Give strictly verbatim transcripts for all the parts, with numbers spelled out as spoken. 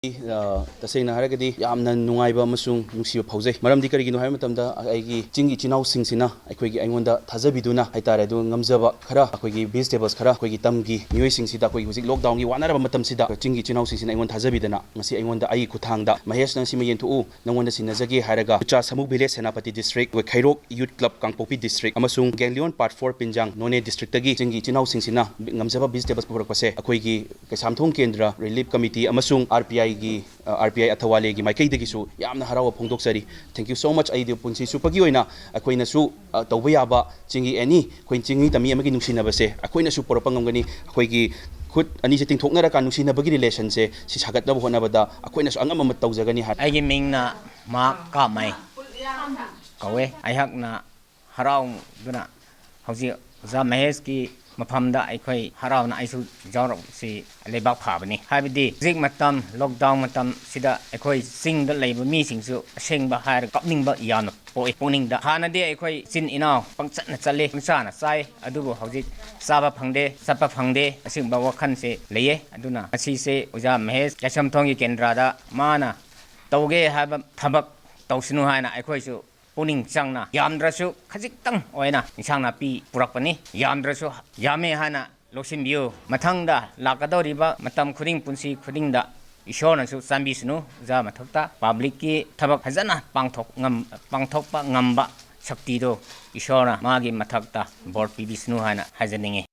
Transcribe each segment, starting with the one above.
ꯑ, ꯇꯁꯦꯡꯅ ꯍꯥꯏꯔꯒꯗꯤ ꯌꯥꯝꯅ ꯅꯨꯡꯉꯥꯏꯕ ꯑꯃꯁꯨꯡ ꯅꯨꯡꯁꯤꯕ ꯐꯥꯎꯖꯩ꯫ ꯃꯔꯝꯗꯤ ꯀꯔꯤꯒꯤꯅꯣ ꯍꯥꯏꯕ ꯃꯇꯝꯗ, ꯑꯩꯒꯤ ꯆꯤꯡꯒꯤ ꯏꯆꯤꯟ ꯏꯅꯥꯎꯁꯤꯡꯁꯤꯅ ꯑꯩꯈꯣꯏꯒꯤ, ꯑꯩꯉꯣꯟꯗ ꯊꯥꯖꯕꯤꯗꯨꯅ ꯍꯥꯏꯇꯥꯔꯦ, ꯑꯗꯨꯒ ꯉꯝꯖꯕ ꯈꯔ, ꯑꯩꯈꯣꯏꯒꯤ vegetables ꯈꯔ, ꯑꯩꯈꯣꯏꯒꯤ ꯇꯝꯒꯤ ꯃꯤꯑꯣꯏꯁꯤꯡꯁꯤꯗ, ꯑꯩꯈꯣꯏꯒꯤ ꯍꯧꯖꯤꯛ lockdownꯒꯤ ꯋꯥꯅꯔꯕ ꯃꯇꯝꯁꯤꯗ ꯆꯤꯡꯒꯤ ꯏꯆꯤꯟ ꯏꯅꯥꯎꯁꯤꯡꯁꯤꯅ ꯑꯩꯉꯣꯟꯗ ꯊꯥꯖꯕꯤꯗꯅ ꯉꯁꯤ ꯑꯩꯉꯣꯟꯗ, ꯑꯩꯒꯤ ꯈꯨꯠꯊꯥꯡꯗ, "ꯃꯍꯦꯁ, ꯅꯪ ꯁꯤꯃ ꯌꯦꯟꯊꯣꯛꯎ, ꯅꯪꯉꯣꯟꯗ ꯁꯤꯟꯅꯖꯒꯦ" ꯍꯥꯏꯔꯒ, ꯎꯆꯥ ꯁꯃꯨ village, ꯁꯦꯅꯥꯄꯇꯤ district, ꯑꯩꯈꯣꯏ ꯈꯩꯔꯣꯛ Youth Club, ꯀꯥꯡꯄꯣꯛꯄꯤ district, ꯑꯃꯁꯨꯡ ꯒꯦꯡꯂꯤꯌꯣꯟ Part four, ꯄꯤꯟꯖꯥꯡ, ꯅꯣꯅꯦ districtꯇꯒꯤ ꯆꯤꯡꯒꯤ ꯏꯆꯤꯟ ꯏꯅꯥꯎꯁꯤꯡꯁꯤꯅ ꯉꯝꯖꯕ vegetables ꯄꯨꯔꯛꯄꯁꯦ, ꯑꯩꯈꯣꯏꯒꯤ ꯀꯩꯁꯥꯝꯊꯣꯡ ꯀꯦꯟꯗ꯭ꯔ relief committee ꯑꯃꯁꯨꯡ RPIꯒꯤ, ꯑ, RPI ꯑꯊꯋꯥꯂꯦꯒꯤ ꯃꯥꯏꯀꯩꯗꯒꯤꯁꯨ ꯌꯥꯝꯅ ꯍꯔꯥꯎꯕ ꯐꯣꯡꯗꯣꯛꯆꯔꯤ꯫ Thank you so much꯫ ꯑꯩꯗꯤ ꯄꯨꯟꯁꯤ ꯆꯨꯞꯄꯒꯤ ꯑꯣꯏꯅ ꯑꯩꯈꯣꯏꯅꯁꯨ, ꯑ, ꯇꯧꯕ ꯌꯥꯕ ꯆꯤꯡꯒꯤ any ꯑꯩꯈꯣꯏ ꯆꯤꯡꯃꯤ ꯇꯝꯃꯤ ꯑꯃꯒꯤ ꯅꯨꯡꯁꯤꯅꯕꯁꯦ ꯑꯩꯈꯣꯏꯅꯁꯨ ꯄꯨꯔꯛꯄ ꯉꯝꯒꯅꯤ꯫ ꯑꯩꯈꯣꯏꯒꯤ ꯈꯨꯠ ꯑꯅꯤꯁꯦ ꯇꯤꯡꯊꯣꯛꯅꯔꯀꯥꯟ ꯅꯨꯡꯁꯤꯅꯕꯒꯤ relationꯁꯦ ꯁꯤ ꯁꯥꯒꯠꯅꯕ ꯍꯣꯠꯅꯕꯗ ꯑꯩꯈꯣꯏꯅꯁꯨ ꯑꯉꯝꯕ ꯑꯃ ꯇꯧꯖꯒꯅꯤ ꯍꯥꯏ꯫ ꯑꯩꯒꯤ ꯃꯤꯡꯅ ꯃꯥ ꯀꯥꯃꯩ ꯀꯧꯋꯦ꯫ ꯑꯩꯍꯥꯛꯅ ꯍꯔꯥꯎꯗꯨꯅ ꯍꯧꯖꯤꯛ ꯑꯣꯖꯥ ꯃꯍꯦꯁꯀꯤ ꯃꯐꯝꯗ ꯑꯩꯈꯣꯏ ꯍꯔꯥꯎꯅ ꯑꯩꯁꯨ ꯌꯥꯎꯔꯛꯄꯁꯤ ꯂꯩꯕꯥꯛ ꯐꯕꯅꯤ꯫ ꯍꯥꯏꯕꯗꯤ ꯍꯧꯖꯤꯛ ꯃꯇꯝ, lockdown ꯃꯇꯝꯁꯤꯗ ꯑꯩꯈꯣꯏ ꯆꯤꯡꯗ ꯂꯩꯕ ꯃꯤꯁꯤꯡꯁꯨ ꯑꯁꯦꯡꯕ ꯍꯥꯏꯔꯒ ꯀꯞꯅꯤꯡꯕ ꯌꯥꯝꯅ ꯄꯣꯛꯏ ꯄꯨꯛꯅꯤꯡꯗ꯫ ꯍꯥꯟꯅꯗꯤ ꯑꯩꯈꯣꯏ ꯏꯆꯤꯟ ꯏꯅꯥꯎ ꯄꯪꯆꯠꯅ ꯆꯠꯂꯤ, ꯄꯪꯆꯥꯅ ꯆꯥꯏ, ꯑꯗꯨꯕꯨ ꯍꯧꯖꯤꯛ ꯆꯥꯕ ꯐꯪꯗꯦ, ꯆꯠꯄ ꯐꯪꯗꯦ, ꯑꯁꯤꯒꯨꯝꯕ ꯋꯥꯈꯜꯁꯦ ꯂꯩꯌꯦ꯫ ꯑꯗꯨꯅ ꯉꯁꯤꯁꯦ ꯑꯣꯖꯥ ꯃꯍꯦꯁ ꯀꯩꯁꯥꯝꯊꯣꯡꯒꯤ ꯀꯦꯟꯗ꯭ꯔꯗ ꯃꯥꯅ ꯇꯧꯒꯦ ꯍꯥꯏꯕ ꯊꯕꯛ ꯇꯧꯁꯅꯨ ꯍꯥꯏꯅ ꯑꯩꯈꯣꯏꯁꯨ ꯄꯨꯛꯅꯤꯡ ꯆꯪꯅ, ꯌꯥꯝꯗ꯭ꯔꯁꯨ ꯈꯖꯤꯛꯇꯪ ꯑꯣꯏꯅ ꯏꯟꯁꯥꯡ ꯅꯥꯄꯤ ꯄꯨꯔꯛꯄꯅꯤ꯫ ꯌꯥꯝꯗ꯭ꯔꯁꯨ ꯌꯥꯝꯃꯦ ꯍꯥꯏꯅ ꯂꯧꯁꯤꯟꯕꯤꯌꯨ꯫ ꯃꯊꯪꯗ ꯂꯥꯛꯀꯗꯧꯔꯤꯕ ꯃꯇꯝ ꯈꯨꯗꯤꯡ, ꯄꯨꯟꯁꯤ ꯈꯨꯗꯤꯡꯗ ꯏꯁꯣꯔꯅꯁꯨ ꯆꯥꯟꯕꯤꯁꯅꯨ꯫ ꯑꯣꯖꯥ ꯃꯊꯛꯇ publicꯀꯤ ꯊꯕꯛ ꯐꯖꯅ ꯄꯥꯡꯊꯣꯛ ꯉꯝ-, ꯄꯥꯡꯊꯣꯛꯄ ꯉꯝꯕ ꯁꯛꯇꯤꯗꯣ ꯏꯁꯣꯔꯅ ꯃꯥꯒꯤ ꯃꯊꯛꯇ ꯕꯣꯔ ꯄꯤꯕꯤꯁꯅꯨ ꯍꯥꯏꯅ ꯍꯥꯏꯖꯅꯤꯡꯉꯤ꯫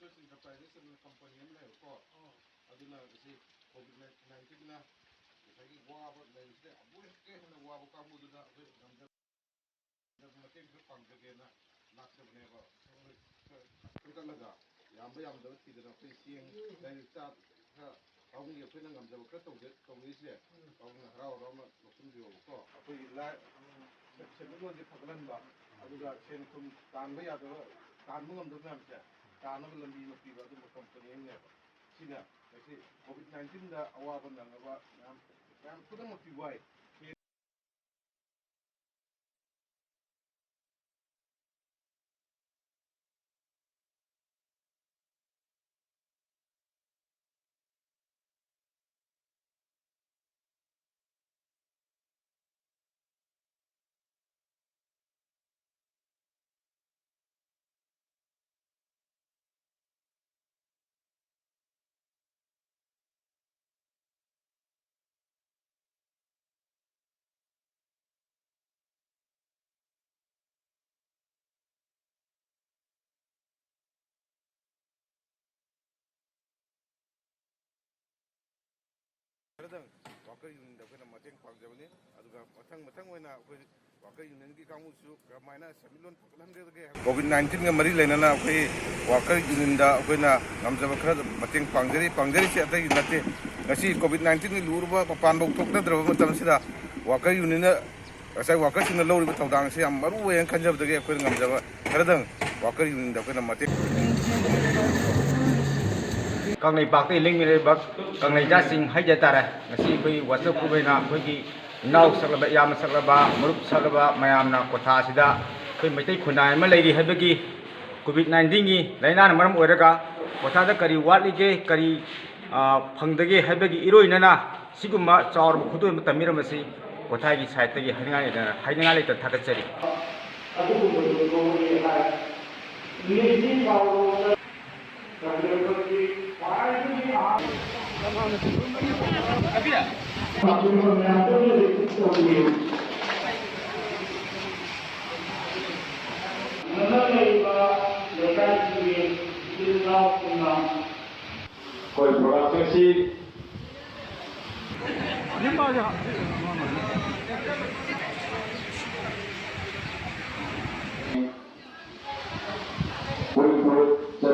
Enterprises ꯑꯅ ꯀꯝꯄꯅꯤ ꯑꯃ ꯂꯩꯕꯀꯣ꯫ ꯑꯗꯨꯅ ꯉꯁꯤ ꯀꯣꯚꯤꯗ ꯅꯥꯏꯟꯇꯤꯟꯅ ꯉꯁꯥꯏꯒꯤ ꯋꯥꯕ ꯂꯩꯔꯤꯁꯤꯗ ꯑꯃꯨꯛ ꯍꯦꯟꯅ ꯋꯥꯕ ꯀꯥꯡꯕꯨꯗꯨꯗ ꯑꯩꯈꯣꯏ ꯉꯝꯖꯕ ꯃꯇꯦꯡ ꯈꯔ ꯄꯥꯡꯖꯒꯦꯅ ꯂꯥꯛꯆꯕꯅꯦꯕ꯫ ꯑꯩꯈꯣꯏ ꯈꯔ ꯈꯟꯒꯠꯂꯒ ꯌꯥꯝꯕ ꯌꯥꯝꯗꯕ ꯊꯤꯗꯅ ꯑꯩꯈꯣꯏ ꯆꯦꯡ, ꯂꯥꯏꯔꯤꯛ ꯆꯥ ꯈꯔ ꯄꯥꯕꯨꯡꯒꯤ ꯑꯩꯈꯣꯏꯅ ꯉꯝꯖꯕ ꯈꯔ ꯇꯧꯖ-, ꯇꯧꯖꯔꯤꯁꯦ ꯄꯥꯕꯨꯡꯅ ꯍꯔꯥꯎ ꯍꯔꯥꯎꯅ ꯂꯧꯁꯤꯟꯕꯤꯌꯣꯕꯀꯣ꯫ ꯑꯩꯈꯣꯏꯒꯤ ꯂꯥꯏ-, ꯁꯦꯟꯃꯤꯠꯂꯣꯟꯁꯦ ꯐꯒꯠꯍꯟꯕ, ꯑꯗꯨꯒ ꯁꯦꯟ ꯊꯨꯝ ꯇꯥꯟꯕ ꯌꯥꯗꯕ, ꯇꯥꯟꯕ ꯉꯝꯗꯕ ꯃꯌꯥꯝꯁꯦ ꯇꯥꯟꯅꯕ ꯂꯝꯕꯤ ꯑꯃ ꯄꯤꯕ ꯑꯗꯨꯝꯕ ꯀꯝꯄꯅꯤ ꯑꯃꯅꯦꯕ꯫ ꯁꯤꯅ ꯉꯁꯤ ꯀꯣꯚꯤꯗ ꯅꯥꯏꯟꯇꯤꯟꯗ ꯑꯋꯥꯕ ꯅꯪꯉꯕ ꯃꯌꯥꯝ, ꯃꯌꯥꯝ ꯈꯨꯗꯤꯡꯃꯛꯀꯤ ꯋꯥꯏ꯫ ꯈꯔꯗꯪ ꯋꯥꯀꯔ ꯌꯨꯅꯤꯌꯟꯗ ꯑꯩꯈꯣꯏꯅ ꯃꯇꯦꯡ ꯄꯥꯡꯖꯕꯅꯤ꯫ ꯑꯗꯨꯒ ꯃꯊꯪ ꯃꯊꯪ ꯑꯣꯏꯅ ꯑꯩꯈꯣꯏ ꯋꯥꯀꯔ ꯌꯨꯅꯤꯌꯟꯒꯤ ꯀꯥꯡꯕꯨꯁꯨ ꯀꯃꯥꯏꯅ ꯁꯦꯟꯃꯤꯠꯂꯣꯟ ꯐꯒꯠꯍꯟꯒꯗꯒꯦ ꯍꯥꯏꯕ ꯀꯣꯚꯤꯗ ꯅꯥꯏꯟꯇꯤꯟꯒ ꯃꯔꯤ ꯂꯩꯅꯅ ꯑꯩꯈꯣꯏ ꯋꯥꯀꯔ ꯌꯨꯅꯤꯌꯟꯗ ꯑꯩꯈꯣꯏꯅ ꯉꯝꯖꯕ ꯈꯔ ꯃꯇꯦꯡ ꯄꯥꯡꯖꯔꯤ꯫ ꯄꯥꯡꯖꯔꯤꯁꯦ ꯑꯇꯩꯒꯤ ꯅꯠꯇꯦ, ꯉꯁꯤ ꯀꯣꯚꯤꯗ ꯅꯥꯏꯟꯇꯤꯟꯒꯤ ꯂꯨꯔꯕ ꯃꯄꯥꯟꯐꯥꯎ ꯊꯣꯛꯅꯗ꯭ꯔꯕ ꯃꯇꯝꯁꯤꯗ ꯋꯥꯀꯔ ꯌꯨꯅꯤꯌꯟꯅ ꯉꯁꯥꯏ ꯋꯥꯀꯔꯁꯤꯡꯅ ꯂꯧꯔꯤꯕ ꯊꯧꯗꯥꯡ ꯑꯁꯤ ꯌꯥꯝ ꯃꯔꯨ ꯑꯣꯏ ꯍꯥꯏꯅ ꯈꯟꯖꯕꯗꯒꯤ ꯑꯩꯈꯣꯏꯅ ꯉꯝꯖꯕ ꯈꯔꯗꯪ ꯋꯥꯀꯔ ꯌꯨꯅꯤꯌꯟꯗ ꯑꯩꯈꯣꯏꯅ ꯃꯇꯦꯡ ꯀꯪꯂꯩꯄꯥꯛꯇꯒꯤ ꯂꯦꯡꯃꯤꯟꯅꯔꯤꯕ ꯀꯪꯂꯩꯖꯥꯠꯁꯤꯡ ꯍꯥꯏꯖ ꯇꯥꯔꯦ꯫ ꯉꯁꯤ ꯑꯩꯈꯣꯏ WhatsApp group ꯑꯣꯏꯅ ꯑꯩꯈꯣꯏꯒꯤ ꯏꯅꯥꯎ ꯁꯛꯂꯕ, ꯏꯌꯥꯝꯕ ꯁꯛꯂꯕ, ꯃꯔꯨꯞ ꯁꯛꯂꯕ ꯃꯌꯥꯝꯅ ꯀ꯭ꯋꯥꯊꯥꯁꯤꯗ ꯑꯩꯈꯣꯏ ꯃꯩꯇꯩ ꯈꯨꯟꯅꯥꯏ ꯑꯃ ꯂꯩꯔꯤ ꯍꯥꯏꯕꯒꯤ ꯀꯣꯚꯤꯗ ꯅꯥꯏꯟꯇꯤꯟꯒꯤ ꯂꯥꯏꯅꯥꯅ ꯃꯔꯝ ꯑꯣꯏꯔꯒ ꯀ꯭ꯋꯥꯊꯥꯗ ꯀꯔꯤ ꯋꯥꯠꯂꯤꯒꯦ, ꯀꯔꯤ, ꯑ, ꯐꯪꯗꯒꯦ ꯍꯥꯏꯕꯒꯤ ꯏꯔꯣꯏꯅꯅ ꯁꯤꯒꯨꯝꯕ ꯆꯥꯎꯔꯕ ꯈꯨꯗꯣꯜ ꯑꯃ ꯇꯝꯕꯤꯔꯝꯕꯁꯤ ꯀ꯭ꯋꯥꯊꯥꯒꯤ side ꯇꯒꯤ ꯍꯥꯏꯅꯤꯡꯉꯥꯏ ꯂꯩꯇꯅ, ꯍꯥꯏꯅꯤꯡꯉꯥꯏ ꯂꯩꯇꯅ ꯊꯥꯒꯠꯆꯔꯤ꯫ ꯑꯗꯨꯒꯨꯝꯕꯗꯨ ꯂꯧꯔꯦ ꯍꯥꯏ꯫ ꯅꯤꯇꯤ ꯄꯥꯎꯔꯣꯜꯗ ꯆꯪꯗ꯭ꯔꯕꯗꯤ ꯈ꯭ꯋꯥꯏꯗꯒꯤ ꯑꯍꯥꯟꯕ ꯑꯄꯨꯟꯕ ꯃꯌꯥꯝꯗ ꯂꯤꯁꯤꯡ ꯇꯧꯕꯤꯌꯨ꯫ ꯃꯅꯥꯛ ꯂꯩꯕ ꯂꯩꯀꯥꯏꯁꯤꯡꯒꯤ ꯑꯩꯈꯣꯏ ꯄ꯭ꯔꯣꯒ꯭ꯔꯥꯝꯁꯤꯡ ꯑꯁꯤ